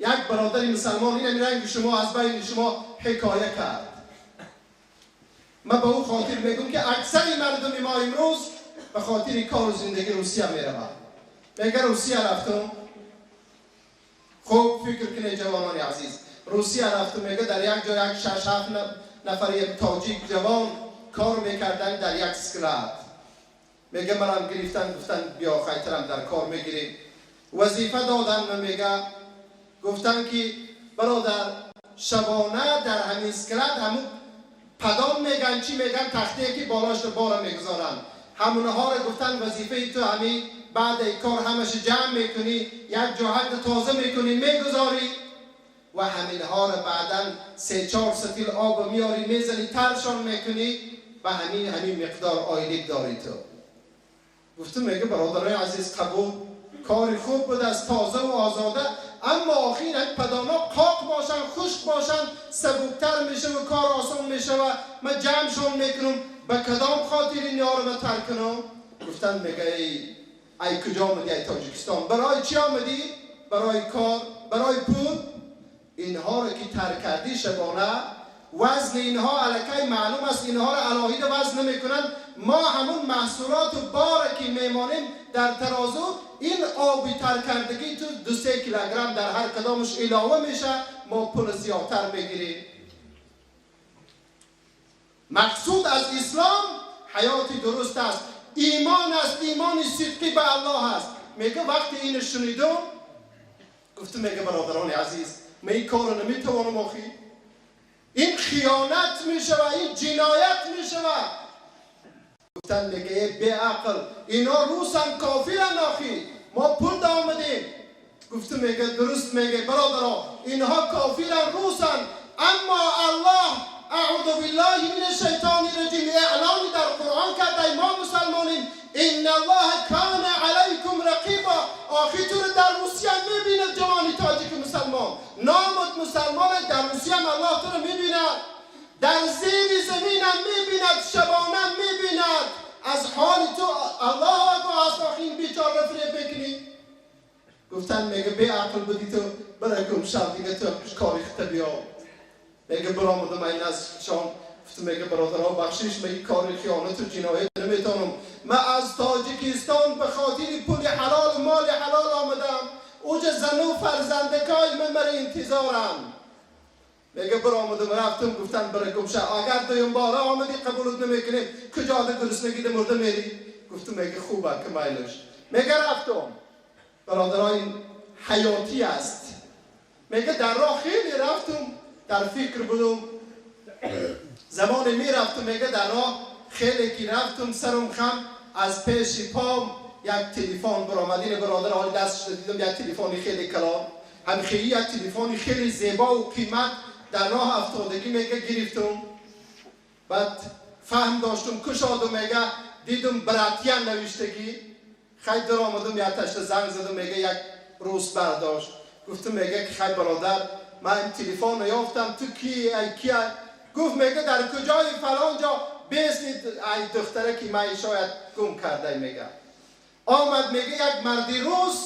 یک برادر مسلمان این رنگ شما از بین شما حکایه کرد. من به او خاطر میگم که اکثر مردم ما امروز به خاطر کار و زندگی روسیه میروند. میگه روسیه رفتم. خوب فکر کنید جوانان عزیز، روسیه رفتم، میگه در یک جای یک 6 7 نفر یک تاجیک جوان کار میکردن در یک склад. میگه مرام گرفتن، گفتن بیا خیترم در کار میگیریم. وظیفه دادن، میگه گفتن که برادر شبانه در همین склад همون поддон میگن، چی میگن، تخته که بالاش بارا میگذارن، همونها رو گفتن وظیفه تو همین بعد کار همش جمع میکنی، یک جاهت تازه میکنی میگذاری و همینها رو بعدا 3-4 ستیل آب میاری میزنی ترشان میکنی و همین مقدار آیلیک داری تو. گفتم میگه برادرای عزیز قبول، کاری خوب بود از تازه و آزاده، اما آخر این поддон ا قاق باشن، خشک باشن، سبکتر میشه و کار آسان میشه و من جمعشون میکنم. به کدام خاطر این یارو ترک کنم؟ گفتن میگه ای کجا آمدی؟ ای تاجیکستان. برای چی آمدی؟ برای کار، برای پول. اینها رو که ترک کردی شبانه، وزن اینها الکی معلوم است، اینها رو علاهیده وزن نمیکنن. ما همون محصولات و بار که میمانیم در ترازو، این آبی تر کردگی تو 2-3 کیلوگرم در هر کدامش علاوه میشه، ما پول زیادتر بگیریم. مقصود از اسلام حیات درست است، ایمان است، ایمان صدقی به الله است. میگه وقتی اینو شنیدم گفتم میگه برادران عزیز من این کارو نمیتوانم، آخی این خیانت میشه و این جنایت میشه. گفتن میگه بی عقل، اینا روسن، کافرن، آخی ما پول آمدیم. گفتم میگه درست میگه برادران، اینها کافرن، روسن، اما الله اعوذ بالله من الشیطان الرجیم اعلانی در قرآن کرده ما مسلمانیم، ان الله کان علیکم رقیبا. آخی تو رو در روسیه میبینه جوانی تاجیک مسلمان، نامت مسلمان، در روسیه هم الله تو رو میبیند، در زیر زمین هم میبیند، شبانه میبیند، از حال تو الله آگاه است. آخی این بیچاره فریب بکنی. گفتن میگه بی عقل بودی تو، برای گم شب دیگه تو کاری خطه بیا. میگه برآمدم این از شام، گفتم میگه برادرها بخشش، من این کار خیانت و جنایت نمیتونم. من از تاجیکستان به خاطر پول حلال و مال حلال آمدم، اوج زن و فرزندکای من مرا انتظارم. میگه برآمدم رفتم، گفتن برای گم شو، اگر دویم باره آمدی قبولت نمیکنیم، کجا ده گرسنگی ده مرده میری. گفتم میگه خوبه که میلش. میگه رفتم. برادرای حیاتی است. میگه در راه خیلی رفتم، در فکر بودم، زمان میرفتم، میگه در راه خیلی که رفتم سرم خم، از پیش پام یک تلفن برآمد. این برادر حال دستش دیدم یک تلفن خیلی کلان، هم خیلی یک تلفن خیلی زیبا و قیمت در راه افتادگی میگه گرفتم. بعد فهم داشتم کشادم، میگه دیدم братья نوشتگی، خیلی در آمدم یک تشت زنگ زدم، میگه یک روز برداشت. گفتم میگه که خیلی برادر من این تلفن رو یافتم، تو کی ای کی؟ گفت میگه در کجای فلان جا بیسنید ای دختره که من شاید گم کرده. میگه آمد، میگه یک مردی روس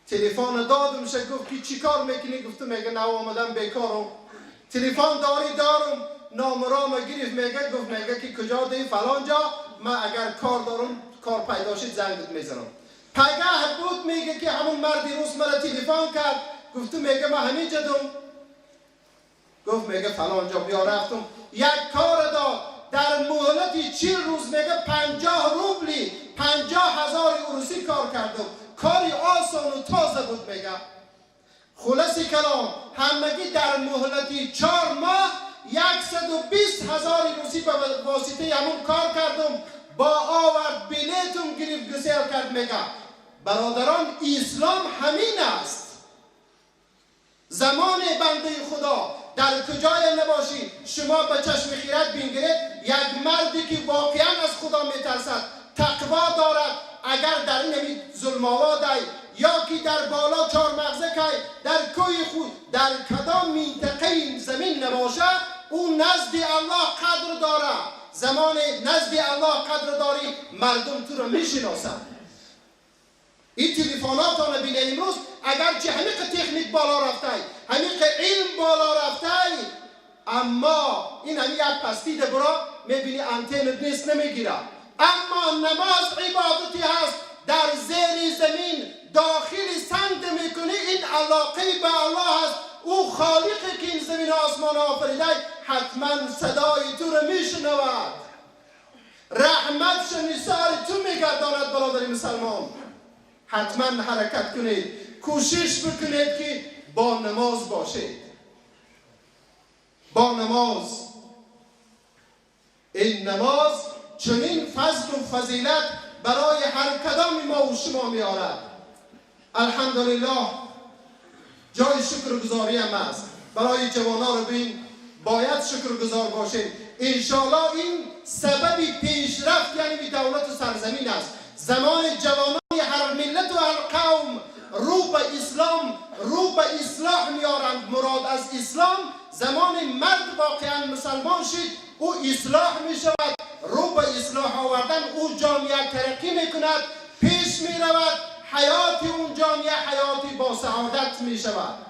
تلفن دادم شه، گفت که چی کار میکنی؟ گفتم میگه نه آمدم بیکارم. تلفن داری؟ دارم. نامرام گرفت، میگه گفت میگه که کجا دی؟ فلان جا، من اگر کار دارم کار پیدا شد زنگت میزنم. پگه بود میگه که همون مردی روس مرا تلفن کرد، گفتم میگه من همین جدم. گفت میگه فلان جا بیا. رفتم یک کار داد، در مهلت 40 روز میگه 50 روبلی 50,000 روسی کار کردم، کاری آسان و تازه بود. میگه خلاص کلام همگی در مهلت 4 ماه 120,000 روسی به واسطه همون کار کردم، با آورد بلیتم گرفت گسیل کرد. میگه برادران اسلام همین است. زمان بنده خدا در کجای نباشی شما به چشم خیرت بینگرید، یک مردی که واقعا از خدا میترسد، تقوا دارد، اگر در این ظلم آباد یا که در بالا چهار مغزه که در کوی خود در کدام منطقه زمین نباشه، او نزد الله قدر داره. زمان نزد الله قدر داری، مردم تو رو میشناسند. این تلفناتان بینه امروز اگرچه همیق تکنیک بالا رفته، همیق علم بالا رفته، اما این همی یک پستی برا میبینی انتن نیست، نمیگیره. اما نماز عبادتی هست، در زیر زمین داخل سنگ میکنی، این علاقه به الله هست. او خالقی که این زمین و آسمان آفریده حتما صدای تو رو میشنود، رحمتش نثار تو میگرداند. برادر مسلمان، حتما حرکت کنید، کوشش بکنید که با نماز باشید، با نماز. این نماز چنین فضل و فضیلت برای هر کدام ما و شما میارد. الحمدلله، جای شکرگزاری هم است. برای جوانان رو بین باید شکرگزار باشیم. انشالله این سبب پیشرفت یعنی دولت و سرزمین است. زمان جوانان هر ملت و هر قوم رو به اسلام، رو به اصلاح میارند. مراد از اسلام زمان مرد واقعا مسلمان شد، او اصلاح می شود. رو به اصلاح آوردن او جامعه ترقی میکند، پیش می رود، حیات اون جامعه حیاتی با سعادت می شود.